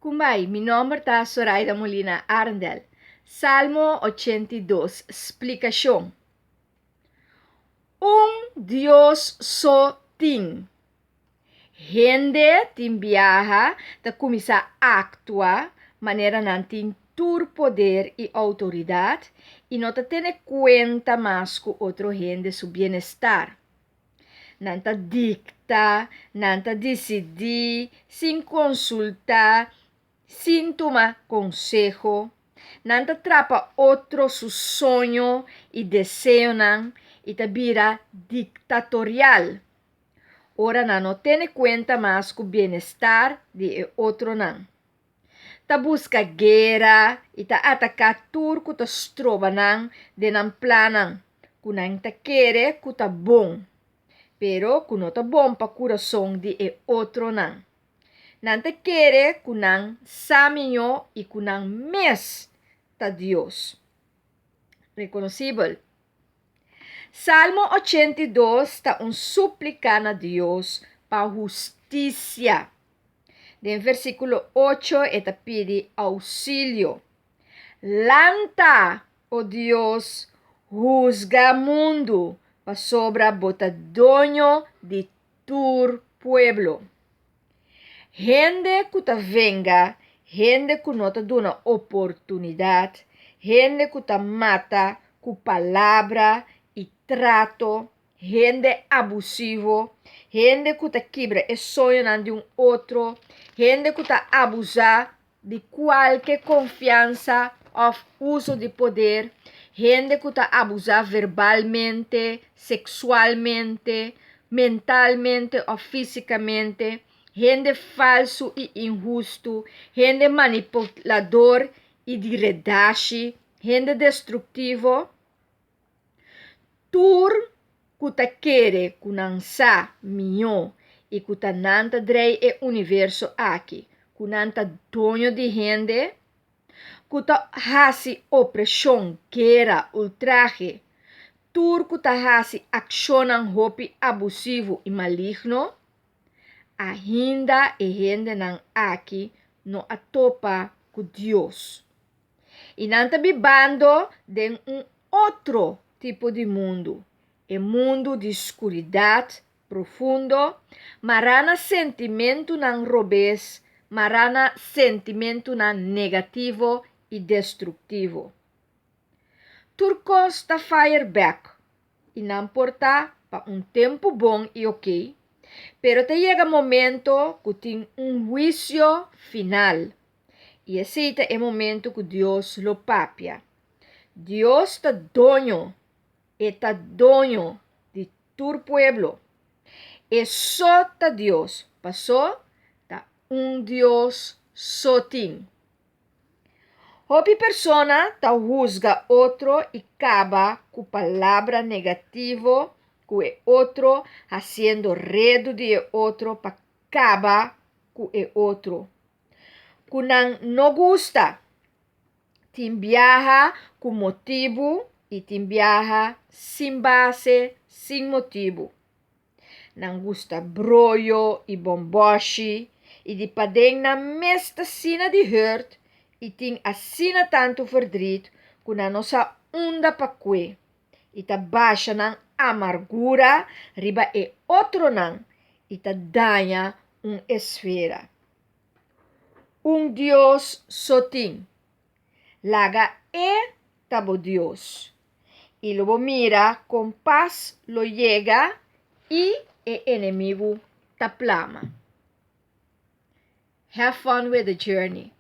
Kumbai, mi nòmber ta Soraida Molina Arendel. Salmo 82, splikashon. Un Dios so tin. Hende tin biaha ta kuminsá aktua manera nan tin tur poder i outoridat i no ta tene kuenta mas ku otro hende su bienestar. Nan ta dikta, nan ta disidí sin konsultá, sin tuma konseho. Nan ta trapa otro su soño i deseonan i ta bira diktatorial. Ora nan no tene kuenta mas ku bienestar di e otronan. Ta buska guera i ta ataká tur ku ta stroba nan den nan plannan ku nan ta kere ku ta bon, pero ku no ta bon pa kurason di e otronan. Nan ta kere ku nan sa mihó i ku nan mes ta Dios. Rekonosibel. Salmo 82 ta un súplika na Dios pa hustisia. Den versíkulo 8 e ta pidi ousilio. Lanta, o Dios, husga mundu, pasobra bo ta doño di tur pueblo. Hende ku ta venga, hende ku no ta duna oportunidat, hende ku ta mata ku palabra i trato, hende abusivo, hende ku ta kibra e soñonan di un otro, hende ku ta abusá di kualke konfiansa òf uso di poder, hende ku ta abusá verbalmente, seksualmente, mentalmente òf físikamente, hende falsu i inhustu, hende manipulador i di redashi, hende destruktivo. Tur ku ta kere ku nan sa mihó i ku ta nan ta drei e universo aki, ku nan ta doño di hende, ku ta hasi opreshon, guera, ultrahe, tur ku ta hasi akshonnan hopi abusivo i maligno, ainda e hendenan aki no a topa ku Dios. I nan ta bibando den un otro tipo di mundu, e mundu di skuridat profundo, mará na sentimentunan robes, mará na sentimentunan negativo i destruktivo. Tur kos ta fire bèk i nan por ta pa un tempu bon i okey, pero ta yega momento ku tin un huisio final. I esei ta e momento ku Dios lo papia. Dios ta doño, e ta doño di tur pueblo. E so ta Dios, pasó ta un Dios so tin. Hopi persona ta husga otro i kaba ku palabra negativo ku e otro hasiendo redu di e otro pa kaba ku e otro ku nan no gusta. Tin biaha ku motibu i tin biaha sin base, sin motibu. Nan gusta broyo i bòmbòshi i di paden nan mes ta asina di hùrt i tin asina tantu verdriet ku nan no sa unda pa kue i ta basha nan amargura riba e otronan i ta daña un esfera. Un Dios so tin. Laga e ta bo Dios. I lo bo mira kon pas lo yega i e enemigu ta plama. Have fun with the journey.